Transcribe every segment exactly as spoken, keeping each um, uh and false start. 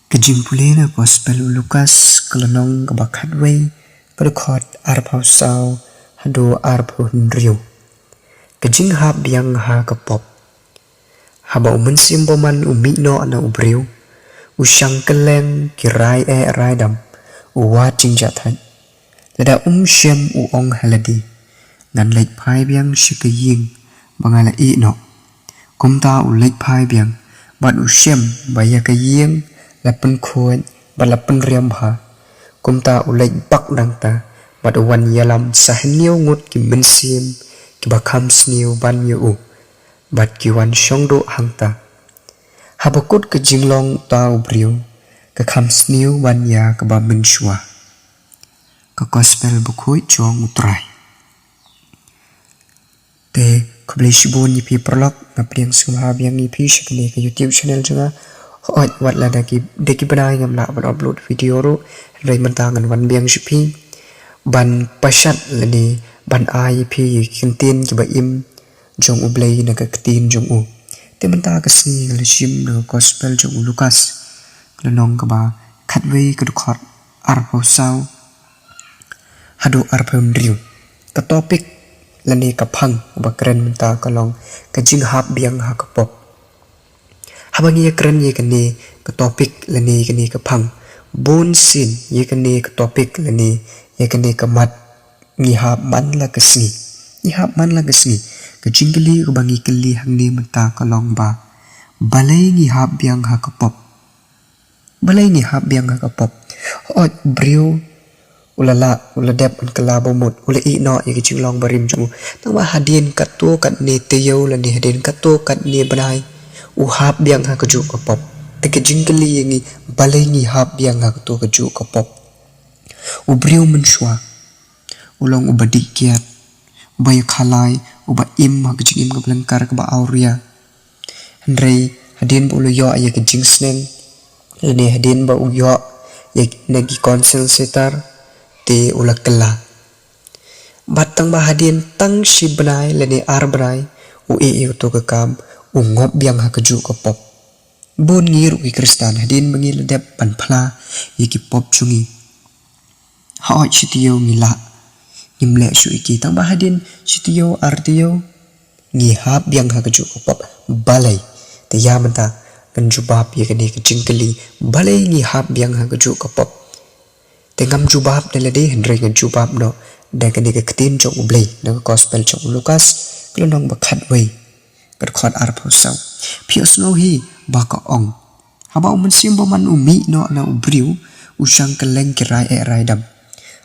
Ka jingpule na Gospel u Lukas, ka lynnong kaba khatwei, ka dkhot arphew saw haduh arphew hynriew. Ka jinghap biang ha ka pop. Haba u Mynsiem Bymman u mih noh na u briew, u shang kylleng ki rai eh rai dam, u wad jingjahthait. Lada um shem, u ong ha lade, ngan leit phai biang sha ka ïing ba nga la ïeh noh. Kumta u leit phai biang, bad u shem ba ïa ka ïing la pynkhuid bad la pynriam bha. Kumta u leit bak nangta, bad u wan ïalam sa hynñiew ngut ki mynsiem kiba kham sniew ban ïa u, bad ki wan shong duh hangta. Haba kut ka jinglong uta u briew, ka kham sniew ban ïa kaba mynshuwa. Ka Gospel bakhuid jong u Trai. Te khublei shibun ïa phi paralok, nga pdiang sngewbha biang ïa phi sha kane ka YouTube channel jong nga. Hooid, wat la da ki, da ki bnai ngam lah ban upload video ruh, hynrei mynta ngan wan biang sha phi ban pashat lane ban ai ïa phi ïa ki kyntien kiba im jong U Blei na ka ktien jong u. Te mynta ka sngi nga la shim na ka Gospel jong u Lukas, ka lynnong kaba khatwei, ka dkhot arphew saw haduh arphew hynriew. Ka topic lane ka phang ba kren mynta ka long ka jinghap biang ha ka pop. Haba ngi ïa kren ïa kane ka topic lane kane ka phang, bun sien ïa kane ka topic lane ïa kane ka mat ngi hap man la ka sngi. Ngi hap man la ka sngi. Ka jingkylli kaba ngi kylli hangne mynta ka long ba, balei ngi hap biang ha ka pop? Balei ngi hap biang ha ka pop? Hooid, u briew u la lah, u la dep ban kylla bamut, u la ïeh noh ïa ka jinglong barim jong u. Tangba hadien katto katne taïew lane hadien katto katne bnai, u hap biang ha kajuh ka pop. Te ka jingkylli ïa ngi, balei ngi hap biang ha kato kajuh ka pop? U briew mynshuwa u long uba dih kiad, uba ïakhalai, uba im ha ka jingim kaba lyngkar kaba awria. Hynrei hadien ba u la ïoh ïa ka jingsneng, lane hadien ba u ïoh ïa na ki council seater, te u la kylla. Bad tangba hadien tang shi bnai lane ar bnai u ïeh ïa uto ka kam, u ngop biang ha kajuh ka pop. Bun ngi ruh ki Khristan, hadien ba ngi la dep ban phla ïa ki pop jong ngi, hooid, shi taïew ngi lah, ngim leh shuh ïa ki, tangba hadien shi taïew ar taïew ngi hap biang ha kajuh ka pop. Balei? Te ïa mynta ngan jubab ïa kane ka jingkylli, balei ngi hap biang ha kajuh ka pop? Te ngam jubab da lade, hynrei ngan jubab noh da kane ka ktien jong U Blei na ka Gospel jong u Lukas, ka lynnong ba khatwei, ka dkhot arphew saw. Phi ïohsngew hi ba ka ong, haba u Mynsiem Bymman u mih noh na u briew, u shang kylleng ki rai eh rai dam.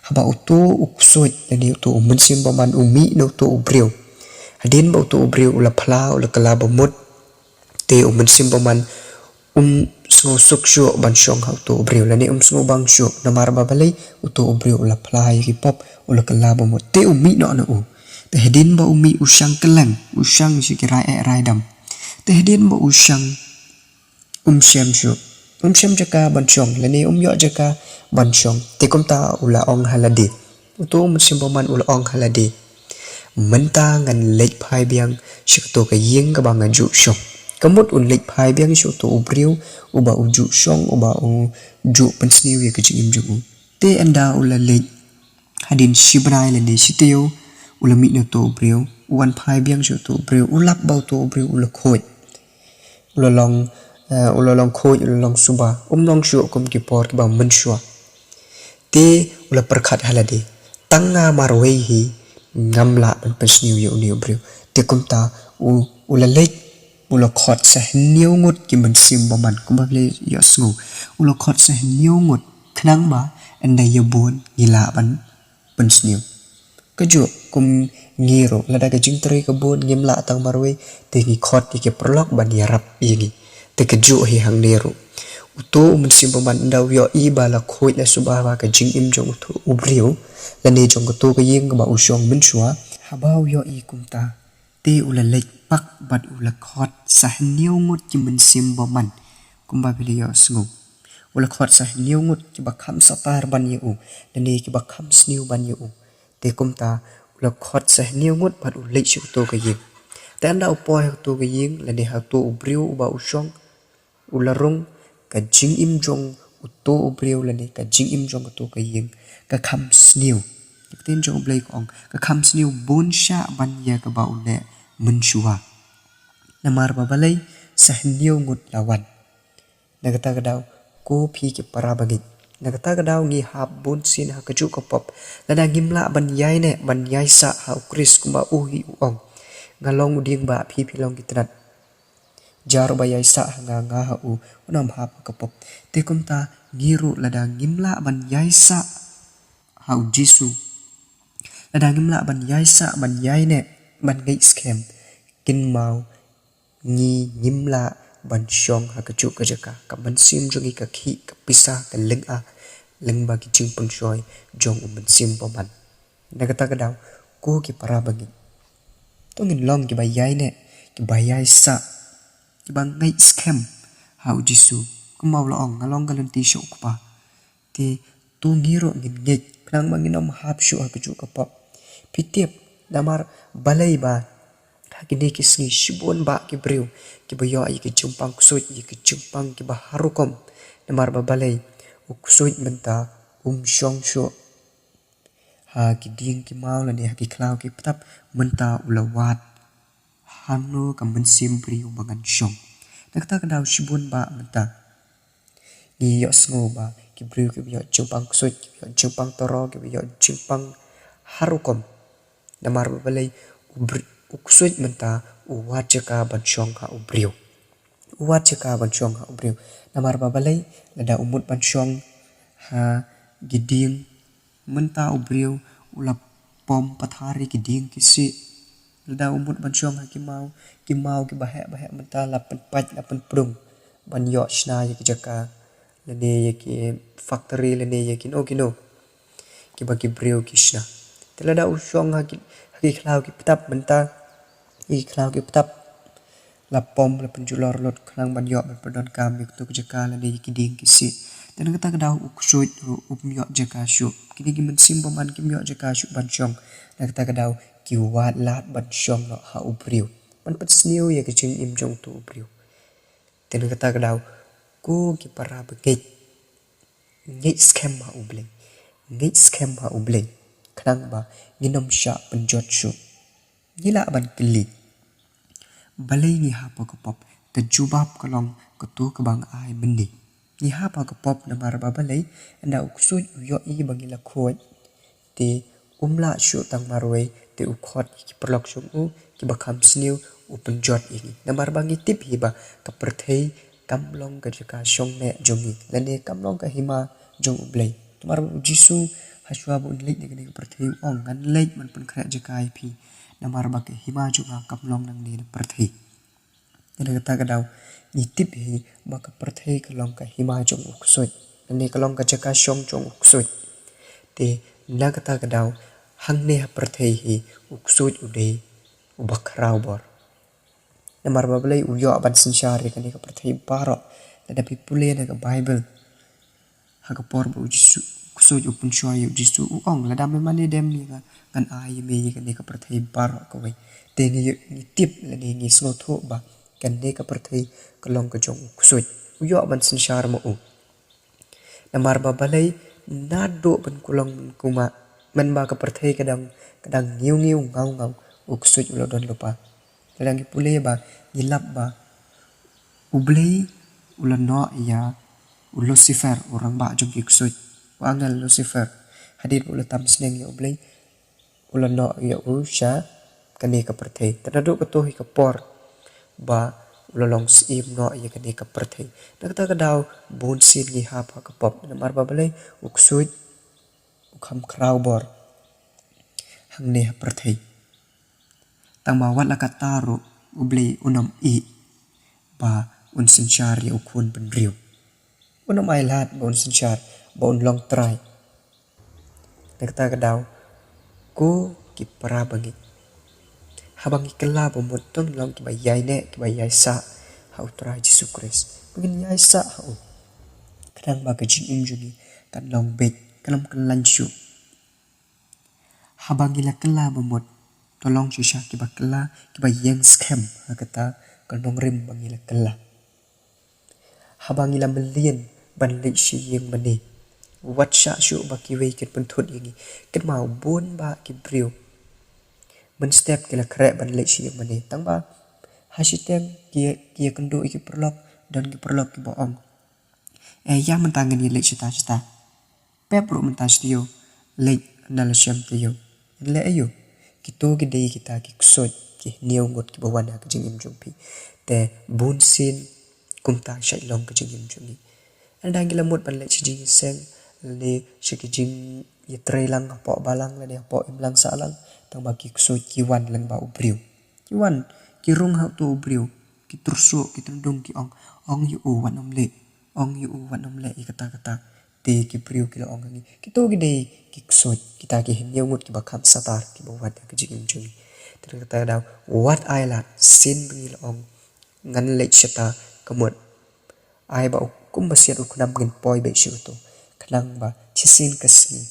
Haba uto u ksuid lane uto u Mynsiem Bymman u mih na uto u briew, hadien ba uto u briew u la phla, u la kylla bamut, te u Mynsiem Bymman um sngewsuk shuh ban shong ha uto u briew lane um sngewbang shuh, namar ba balei? Uto u briew u la phla ïa ki pop, u la kylla bamut, te u mih noh na u. Te hadien ba u mih, u shang kylleng, u shang sha ki rai eh rai dam. Te hadien ba u shang, um shem shuh, um shem jaka ban shong lane um ïoh jaka ban shong. Te kumta u la ong ha lade, uto u Mynsiem Bymman u la ong ha lade, mynta ngan leit phai biang sha kato ka ïing kaba nga ju shong. Ka mut un leit phai biang sha uto u briew uba u ju shong, uba u ju pynsniew ïa ka jingim jong u. Te ynda u la leit, hadien shi bnai lane shi taïew, u la mih na uto u briew, u wan phai biang sha uto u briew, u lap ba uto u briew u la khuid, u la long, eh, u la long khuid, u la long suba, um long shuh kum ki por kiba mynshuwa. Te u la pyrkhat ha lade, tang nga marwei hi ngam lah ban pynsniew ïa une u briew. Te kumta u, u la leit, u la khot sa hynñiew ngut ki Mynsiem Bymman, kumba phi la ïohsngew, u la khot sa hynñiew ngut, khnang ba ynda ïa bun ngi lah ban pynsniew. Kajuh kum ngi ruh, lada ka jingtrei ka bun, ngim lah tang marwei, te ngi khot ïa ki paralok ban ïarap ïa ngi. Te kajuh hi hangne ruh, uto u Mynsiem Bymman ynda u ïohi ba la khuid, la suba bha ka jingim jong uto u briew lane jong kato ka ïing kaba u shong mynshuwa. Haba u ïohi kumta, te u la leit pat bad u la khot sa hynñiew ngut ki Mynsiem Bymman, kumba phi la ïohsngew. U la khot sa hynñiew ngut kiba kham satar ban ïa u, lane kiba kham sniew ban ïa u. Te kumta u la khot sa hynñiew ngut bad u leit sha uto ka ïing. Te ynda u poi ha uto ka ïing lane ha uto u briew uba u shong, u la rung, ka jingim jong uto u briew lane ka jingim jong uto ka ïing ka kham sniew. Ka ktien jong U Blei ka ong, ka kham sniew bun shah ban ïa kaba u leh mynshuwa. Namar ba balei? Sa hynñiew ngut la wan. Na kata ka daw, ko phi ki para bangeit, na kata ka daw ngi hap bun sien ha kajuh ka pop. Lada ngim lah ban ïaineh ban ïaisah ha U Khrist kumba u hi u ong, nga long u dieng ba phi phi long ki tnat. Jar uba ïaisah ha nga, nga ha u, un ym hap ha ka pop. Te kumta ngi ruh lada ngim lah ban ïaisah ha U Jisu, lada ngim lah ban ïaisah ban ïaineh ban ngeit skhem, kynmaw ngi ngim lah ban shong ha kajuh ka jaka. Ka mynsiem jong ngi ka khih, ka pisa, ka lynga lyngba ki jingpynshoi jong U Mynsiem Bymman. Na kata ka daw, ko ki para bangeit, to ngin long kiba ïaineh, kiba ïaisah, kiba ngeit skhem ha U Jisu. Kumba u la ong, nga long ka lynti sha U Kpa. Te to ngi ruh ngin ngeit, khnang ba ngin ym hap shuh ha kajuh ka pop. Phi tip namar balei ba ha kine ki sngi shibun bah ki briew kiba ïoh ïa ki jingpang ksuid, ïa ki jingpang kiba har rukom. Namar ba balei? U ksuid mynta um shong shuh ha ki dieng ki maw lane ha ki khlaw ki btap, mynta u la wad hano ka mynsiem briew ba ngan shong. Na kata ka daw shibun bah mynta ngi ïohsngew ba ki briew kiba ïoh jingpang ksuid, kiba ïoh jingpang toro, kiba ïoh jingpang har rukom. Namar ba balei? U br-, u ksuid mynta u wad jaka ban shong ha u briew. U wad jaka ban shong ha u briew. Namar ba balei? Lada u mut ban shong ha ki dieng, mynta u briew u la pom pathar ïa ki dieng ki sih. Lada u mut ban shong ha ki maw, ki maw kiba heh ba heh mynta la pynpait, la pynpdung ban ïoh shna ïa ki jaka lane ïa ki factory lane ïa kino kino kiba ki briew ki shna. Te lada u shong ha ki, ha ki khlaw ki btap mynta, ïa ki khlaw ki btap la pom, la pynjulor lut khnang ban ïoh ban pyndonkam ïa kato ka jaka lane ïa ki dieng ki sih. Te na kata ka daw u ksuid ruh um ïoh jaka shuh. Kine ki mynsiem bymman kim ïoh jaka shuh ban shong. Na kata ka daw ki wad lad ban shong noh ha u briew, ban pynsniew ïa ka jingim jong uto u briew. Te na kata ka daw, ko ki para bangeit, ngeit skhem ha U Blei. Ngeit skhem ha U Blei, khnang ba ngin ym shah pynjot shuh. Ngi lah ban kylli, balei ngi hap ha ka pop? Ka jubab ka long kato kaba nga ai mynne. Ngi hap ha ka pop namar ba balei? Ynda u ksuid u ïohi ba ngi la khuid, te um lah shuh tang marwei, te u khot ïa ki paralok jong u kiba kham sniew, u pynjot ïa ngi. Namar ba ngi tip hi ba ka pyrthei kam long ka jaka shong neh jong ngi, lane kam long ka hima jong U Blei. Namar ba U Jisu, ha shuwa ba un leit na kane ka pyrthei, u ong, ngan leit ban pynkhreh jaka ïa phi. Namar ba ka hima jong nga kam long nangne na pyrthei. Te na kata ka daw, ngi tip hi ba ka pyrthei ka long ka hima jong u ksuid, lane ka long ka jaka shong jong u ksuid. Te na kata ka daw, hangne ha pyrthei hi u ksuid u dei uba khraw bor. Namar ba balei? U ïoh ban synshar ïa kane ka pyrthei baroh. Lada phi pule na ka Baibl, ha ka por ba u Jisu, u ksuid u pynshoi ïa u Jisu, u ong, lada me mane dem ïa nga, ngan ai ïa me ïa kane ka pyrthei baroh kawei. Te ngi, ngi tip lane ngi sngewthuh ba kane ka pyrthei ka long ka jong u ksuid. U ïoh ban synshar ma u. Namar ba balei? Naduh ban kulong ban kumah, mynba ka pyrthei ka dang, ka dang ngiw ngiw ngaw ngaw, u ksuid u la don lypa. Lada ngi pule ba, ngi lap ba U Blei u la noh ïa u Lucifer, u rangbah jong ki ksuid, u angel Lucifer. Hadien ba u la tam sneng ïa U Blei, u la noh ïa u sha kane ka pyrthei. Te naduh kato hi ka por ba u la long syiem noh ïa kane ka pyrthei. Na kata ka daw, bun sien ngi hap ha ka pop. Namar ba balei? U ksuid u kham khraw bor hangne ha pyrthei. Tangba wat la katta ruh U Blei un ym ïeh ba un synshar ïa u khun bynriew. Un ym ailad ba un synshar, ba un long trai. Na kata ka daw, ko ki para bangeit, haba ngi kylla ba mut, to ngin long kiba ïaineh, kiba ïaisah ha U Trai Jisu Khrist. Ba ngin ïaisah ha u, khnang ba ka jingim jong ngi kan long beit, kan ym kylla shuh. Haba ngi la kylla ba mut, to long shisha kiba kylla, kiba ïeng skhem ha kata ka nongrim ba ngi la kylla. Haba ngi la mlien ban leit sha ïing mane, wat shah shuh ba kiwei kin pynthut ïa ngi. Kynmaw, bun bah ki briew mynstep ki la khreh ban leit sha ïing mane, tang ba ha shiteng ki, ki ïakynduh ïa ki paralok, don ki paralok kiba ong, eh, ïa mynta ngin ïa leit shata shata. Pep ruh mynta shi taïew, leit na la shem taïew. Leh aïu? Kito ki dei kita ki ksuid, ki hynñiew ngut kiba wan ha ka jingim jong phi. Te bun sien kumta shait long ka jingim jong ngi. Ynda ngi la mut ban leit sha jingïaseng, lane sha ka jingïatreilang hapoh balang, lane hapoh imlang sahlang, tang ba ki ksuid ki wan lyngba u briew. Ki wan, ki rung ha uto u briew, ki tyrsuh, ki tyndung, ki ong, ong ïa u wat nym leh, ong ïa u wat nym leh ïa kata kata. Te ki briew ki la ong ha ngi, kito ki dei ki ksuid, kita ki hynñiew ngut kiba kham satar kiba wan ha ka jingim jong ngi. Te na kata ka daw, wat ai lad, sien ba ngi la ong ngan leit shata, ka mut ai ba u, kumba siat u khnam ngin poi beit sha uto, khnang ba shisien ka sngi,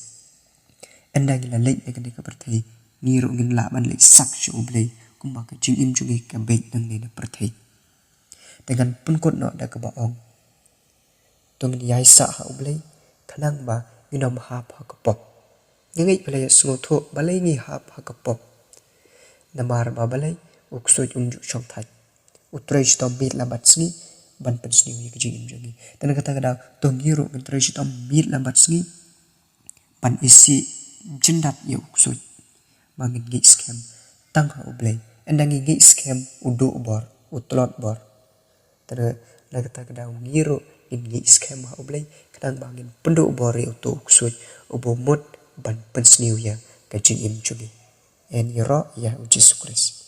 ynda ngi la leit na kane ka pyrthei, ngi ruh ngin lah ban leit sak sha U Blei, kumba ka jingim jong ngi ka beit nangne na pyrthei. Te ngan pynkut noh da kaba ong, to ngin ïaisah ha U Blei, khnang ba ngin ym hap ha ka pop. Nga ngeit phi la ïohsngew thuh balei ngi hap ha ka pop. Namar ba balei? U ksuid um ju shong thait. U trei shitom miet lane bad sngi ban pynsniew ïa ka jingim jong ngi. Te na kata ka daw, to ngi ruh ngin trei shitom miet lane bad sngi ban isih jyndat ïa u ksuid. Ba ngin ngeit skhem tang ha U Blei. Ynda ngi ngeit skhem, u duh bor, u tlot bor. Te na kata ka daw ngi ruh ngin ngeit skhem ha U Blei, khnang ba ngin pynduh bor ïa uto u ksuid uba mut ban pynsniew ïa ka jingim jong ngi. Yn ïaroh ïa U Jisu Khrist.